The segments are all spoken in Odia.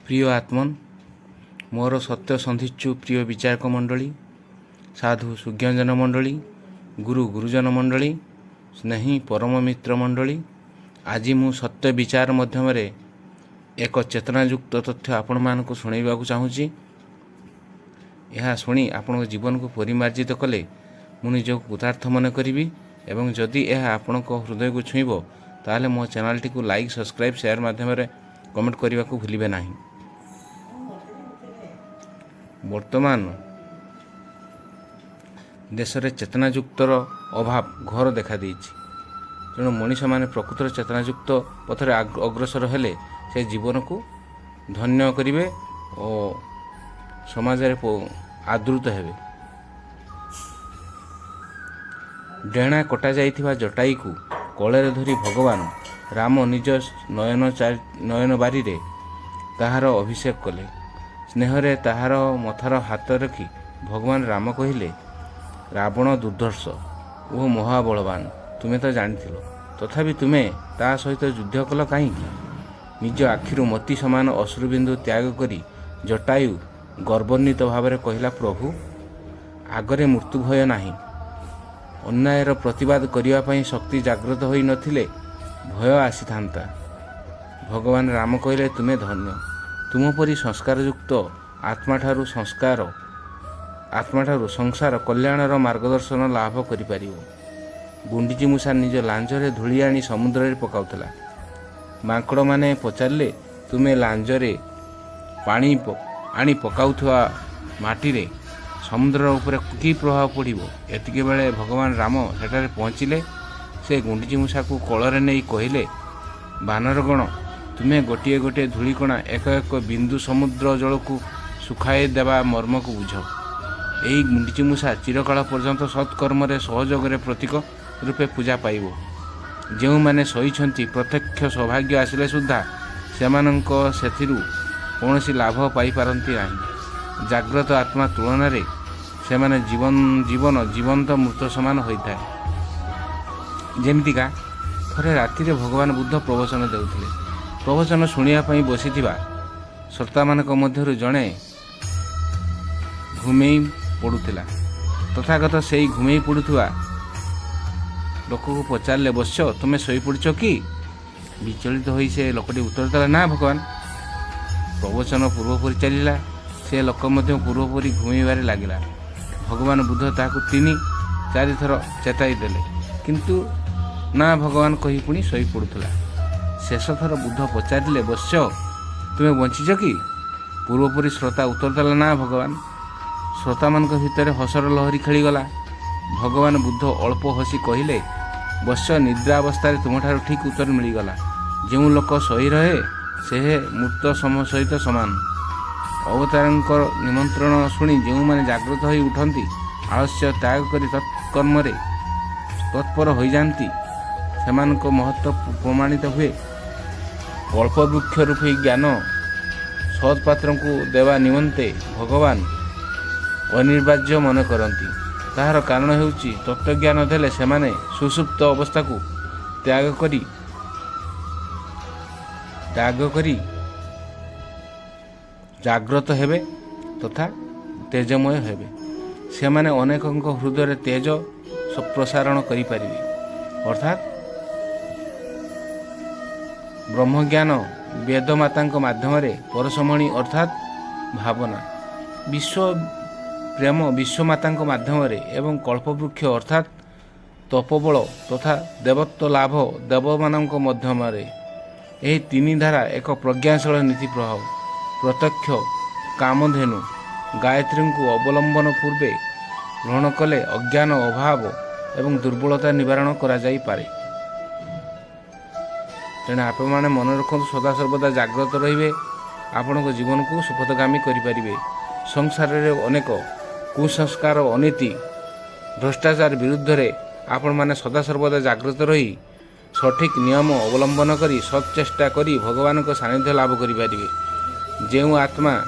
ପ୍ରିୟ ଆତ୍ମନ୍, ମୋର ସତ୍ୟ ସନ୍ଧିଚ୍ଛୁ ପ୍ରିୟ ବିଚାରକ ମଣ୍ଡଳୀ, ସାଧୁ ସୁଜ୍ଞଜନ ମଣ୍ଡଳୀ, ଗୁରୁ ଗୁରୁଜନ ମଣ୍ଡଳୀ, ସ୍ନେହୀ ପରମ ମିତ୍ର ମଣ୍ଡଳୀ, ଆଜି ମୁଁ ସତ୍ୟ ବିଚାର ମାଧ୍ୟମରେ ଏକ ଚେତନାଯୁକ୍ତ ତଥ୍ୟ ଆପଣମାନଙ୍କୁ ଶୁଣାଇବାକୁ ଚାହୁଁଛି। ଏହା ଶୁଣି ଆପଣଙ୍କ ଜୀବନକୁ ପରିମାର୍ଜିତ କଲେ ମୁଁ ନିଜକୁ କୃତାର୍ଥ ମନେ କରିବି ଏବଂ ଯଦି ଏହା ଆପଣଙ୍କ ହୃଦୟକୁ ଛୁଇଁବ, ତାହେଲେ ମୋ ଚ୍ୟାନେଲଟିକୁ ଲାଇକ୍, ସବସ୍କ୍ରାଇବ୍, ସେୟାର ମାଧ୍ୟମରେ କମେଣ୍ଟ କରିବାକୁ ଭୁଲିବେ ନାହିଁ। ବର୍ତ୍ତମାନ ଦେଶରେ ଚେତନାଯୁକ୍ତର ଅଭାବ ଘୋର ଦେଖାଦେଇଛି। ତେଣୁ ମଣିଷମାନେ ପ୍ରକୃତର ଚେତନାଯୁକ୍ତ ପଥରେ ଅଗ୍ରସର ହେଲେ ସେ ଜୀବନକୁ ଧନ୍ୟ କରିବେ ଓ ସମାଜରେ ଆଦୃତ ହେବେ। ଡେଣା କଟାଯାଇଥିବା ଜଟାୟୁକୁ କୋଳରେ ଧରି ଭଗବାନ ରାମ ନିଜ ନୟନବାରିରେ ତାହାର ଅଭିଷେକ କଲେ। ସ୍ନେହରେ ତାହାର ମଥାରେ ହାତ ରଖି ଭଗବାନ ରାମ କହିଲେ, "ରାବଣ ଦୁର୍ଦ୍ଧର୍ଷ ଓ ମହାବଳବାନ, ତୁମେ ତ ଜାଣିଥିଲ। ତଥାପି ତୁମେ ତା ସହିତ ଯୁଦ୍ଧ କଲ କାହିଁକି?" ନିଜ ଆଖିରୁ ମୋତି ସମାନ ଅଶ୍ରୁବିନ୍ଦୁ ତ୍ୟାଗ କରି ଜଟାୟୁ ଗର୍ବାନ୍ୱିତ ଭାବରେ କହିଲା, "ପ୍ରଭୁ, ଆଗରେ ମୃତ୍ୟୁ ଭୟ ନାହିଁ। ଅନ୍ୟାୟର ପ୍ରତିବାଦ କରିବା ପାଇଁ ଶକ୍ତି ଜାଗ୍ରତ ହୋଇ ନଥିଲେ ଭୟ ଆସିଥାନ୍ତା।" ଭଗବାନ ରାମ କହିଲେ, "ତୁମେ ଧନ୍ୟ। ତୁମ ପରି ସଂସ୍କାରଯୁକ୍ତ ଆତ୍ମାଠାରୁ ସଂସାର କଲ୍ୟାଣର ମାର୍ଗଦର୍ଶନ ଲାଭ କରିପାରିବ।" ଗୁଣ୍ଡୁଚି ମୂଷା ନିଜ ଲାଞ୍ଜରେ ଧୂଳି ଆଣି ସମୁଦ୍ରରେ ପକାଉଥିଲା। ମାଙ୍କଡ଼ମାନେ ପଚାରିଲେ, "ତୁମେ ଲାଞ୍ଜରେ ପାଣି ଆଣି ପକାଉଥିବା ମାଟିରେ ସମୁଦ୍ର ଉପରେ କି ପ୍ରଭାବ ପଡ଼ିବ?" ଏତିକିବେଳେ ଭଗବାନ ରାମ ସେଠାରେ ପହଞ୍ଚିଲେ। ସେ ଗୁଣ୍ଡୁଚି ମୂଷାକୁ କୋଳରେ ନେଇ କହିଲେ, "ବାନରଗଣ, ତୁମେ ଗୋଟିଏ ଗୋଟିଏ ଧୂଳିକଣା, ଏକ ଏକ ବିନ୍ଦୁ ସମୁଦ୍ର ଜଳକୁ ଶୁଖାଇ ଦେବା ମର୍ମକୁ ବୁଝ। ଏହି ଗୁଣ୍ଡୁଚି ମୂଷା ଚିରକାଳ ପର୍ଯ୍ୟନ୍ତ ସତ୍କର୍ମରେ ସହଯୋଗରେ ପ୍ରତୀକ ରୂପେ ପୂଜା ପାଇବ। ଯେଉଁମାନେ ଶୋଇଛନ୍ତି, ପ୍ରତ୍ୟକ୍ଷ ସୌଭାଗ୍ୟ ଆସିଲେ ସୁଦ୍ଧା ସେମାନଙ୍କ ସେଥିରୁ କୌଣସି ଲାଭ ପାଇପାରନ୍ତି ନାହିଁ। ଜାଗ୍ରତ ଆତ୍ମା ତୁଳନାରେ ସେମାନେ ଜୀବନ ଜୀବନ୍ତ ମୃତ ସମାନ ହୋଇଥାଏ।" ଯେମିତିକା ଥରେ ରାତିରେ ଭଗବାନ ବୁଦ୍ଧ ପ୍ରବଚନ ଦେଉଥିଲେ। ପ୍ରବଚନ ଶୁଣିବା ପାଇଁ ବସିଥିବା ଶ୍ରୋତାମାନଙ୍କ ମଧ୍ୟରୁ ଜଣେ ଘୁମେଇ ପଡ଼ୁଥିଲା। ତଥାଗତ ସେଇ ଘୁମେଇ ପଡ଼ୁଥିବା ଲୋକକୁ ପଚାରିଲେ, "ବତ୍ସ, ତୁମେ ଶୋଇପଡ଼ିଛ କି?" ବିଚଳିତ ହୋଇ ସେ ଲୋକଟି ଉତ୍ତର ଦେଲା, "ନା ଭଗବାନ।" ପ୍ରବଚନ ପୂର୍ବପରି ଚାଲିଲା। ସେ ଲୋକ ମଧ୍ୟ ପୂର୍ବପରି ଘୁମେଇବାରେ ଲାଗିଲା। ଭଗବାନ ବୁଦ୍ଧ ତାହାକୁ ତିନି ଚାରିଥର ଚେତାଇ ଦେଲେ, କିନ୍ତୁ "ନା ଭଗବାନ" କହି ପୁଣି ଶୋଇପଡ଼ୁଥିଲା। ଶେଷ ଥର ବୁଦ୍ଧ ପଚାରିଲେ, "ବତ୍ସ, ତୁମେ ବଞ୍ଚିଛ କି?" ପୂର୍ବପରି ଶ୍ରୋତା ଉତ୍ତର ଦେଲା, "ନା ଭଗବାନ।" ଶ୍ରୋତାମାନଙ୍କ ଭିତରେ ହସର ଲହରୀ ଖେଳିଗଲା। ଭଗବାନ ବୁଦ୍ଧ ଅଳ୍ପ ହସି କହିଲେ, "ବତ୍ସ, ନିଦ୍ରା ଅବସ୍ଥାରେ ତୁମଠାରୁ ଠିକ୍ ଉତ୍ତର ମିଳିଗଲା। ଯେଉଁ ଲୋକ ଶୋଇ ରହେ, ସେ ମୃତ ସହିତ ସମାନ। ଅବତାରଙ୍କ ନିମନ୍ତ୍ରଣ ଶୁଣି ଯେଉଁମାନେ ଜାଗ୍ରତ ହୋଇ ଉଠନ୍ତି, ଆଳସ୍ୟ ତ୍ୟାଗ କରି ତତ୍କର୍ମରେ ତତ୍ପର ହୋଇଯାଆନ୍ତି, ସେମାନଙ୍କ ମହତ୍ଵ ପ୍ରମାଣିତ ହୁଏ। କଳ୍ପବୃକ୍ଷ ରୂପୀ ଜ୍ଞାନ ସତ୍ପାତ୍ରଙ୍କୁ ଦେବା ନିମନ୍ତେ ଭଗବାନ ଅନିବାର୍ଯ୍ୟ ମନେ କରନ୍ତି। ତାହାର କାରଣ ହେଉଛି, ତତ୍ତ୍ୱଜ୍ଞାନ ଦେଲେ ସେମାନେ ସୁଷୁପ୍ତ ଅବସ୍ଥାକୁ ତ୍ୟାଗ କରି ଜାଗ୍ରତ ହେବେ ତଥା ତେଜମୟ ହେବେ। ସେମାନେ ଅନେକଙ୍କ ହୃଦୟରେ ତେଜ ପ୍ରସାରଣ କରିପାରିବେ। ଅର୍ଥାତ୍ ବ୍ରହ୍ମଜ୍ଞାନ ବେଦମାତାଙ୍କ ମାଧ୍ୟମରେ ପରଶମଣି ଅର୍ଥାତ୍ ଭାବନା, ବିଶ୍ୱ ପ୍ରେମ ବିଶ୍ୱମାତାଙ୍କ ମାଧ୍ୟମରେ ଏବଂ କଳ୍ପବୃକ୍ଷ ଅର୍ଥାତ୍ ତପୋବଳ ତଥା ଦେବତ୍ୱ ଲାଭ ଦେବମାନଙ୍କ ମାଧ୍ୟମରେ। ଏହି ତିନି ଧାରା ଏକ ପ୍ରଜ୍ଞାଶୀଳ ନୀତି ପ୍ରଭାବ। ପ୍ରତ୍ୟକ୍ଷ କାମଧେନୁ ଗାୟତ୍ରୀଙ୍କୁ ଅବଲମ୍ବନ ପୂର୍ବେ ଗ୍ରହଣ କଲେ ଅଜ୍ଞାନ, ଅଭାବ ଏବଂ ଦୁର୍ବଳତା ନିବାରଣ କରାଯାଇପାରେ। ତେଣୁ ଆପଣମାନେ ମନେ ରଖନ୍ତୁ, ସଦାସର୍ବଦା ଜାଗ୍ରତ ରହିବେ, ଆପଣଙ୍କ ଜୀବନକୁ ସୁପଥଗାମୀ କରିପାରିବେ। ସଂସାରରେ ଅନେକ କୁସଂସ୍କାର, ଅନୀତି, ଭ୍ରଷ୍ଟାଚାର ବିରୁଦ୍ଧରେ ଆପଣମାନେ ସଦାସର୍ବଦା ଜାଗ୍ରତ ରହି ସଠିକ୍ ନିୟମ ଅବଲମ୍ବନ କରି, ସତ୍ ଚେଷ୍ଟା କରି ଭଗବାନଙ୍କ ସାନ୍ନିଧ୍ୟ ଲାଭ କରିପାରିବେ। ଯେଉଁ ଆତ୍ମା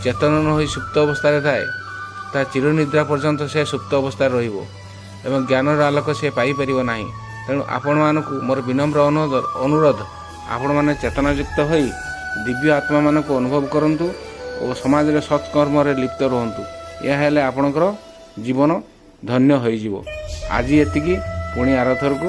ଚେତନ ନ ହୋଇ ସୁପ୍ତ ଅବସ୍ଥାରେ ଥାଏ, ତା ଚିରନିଦ୍ରା ପର୍ଯ୍ୟନ୍ତ ସେ ସୁପ୍ତ ଅବସ୍ଥାରେ ରହିବ ଏବଂ ଜ୍ଞାନର ଆଲୋକ ସେ ପାଇପାରିବ ନାହିଁ। ତେଣୁ ଆପଣମାନଙ୍କୁ ମୋର ବିନମ୍ର ଅନୁରୋଧ, ଆପଣମାନେ ଚେତନାଯୁକ୍ତ ହୋଇ ଦିବ୍ୟ ଆତ୍ମାମାନଙ୍କୁ ଅନୁଭବ କରନ୍ତୁ ଓ ସମାଜରେ ସତ୍କର୍ମରେ ଲିପ୍ତ ରୁହନ୍ତୁ। ଏହା ହେଲେ ଆପଣଙ୍କର ଜୀବନ ଧନ୍ୟ ହୋଇଯିବ। ଆଜି ଏତିକି, ପୁଣି ଆରଥରକୁ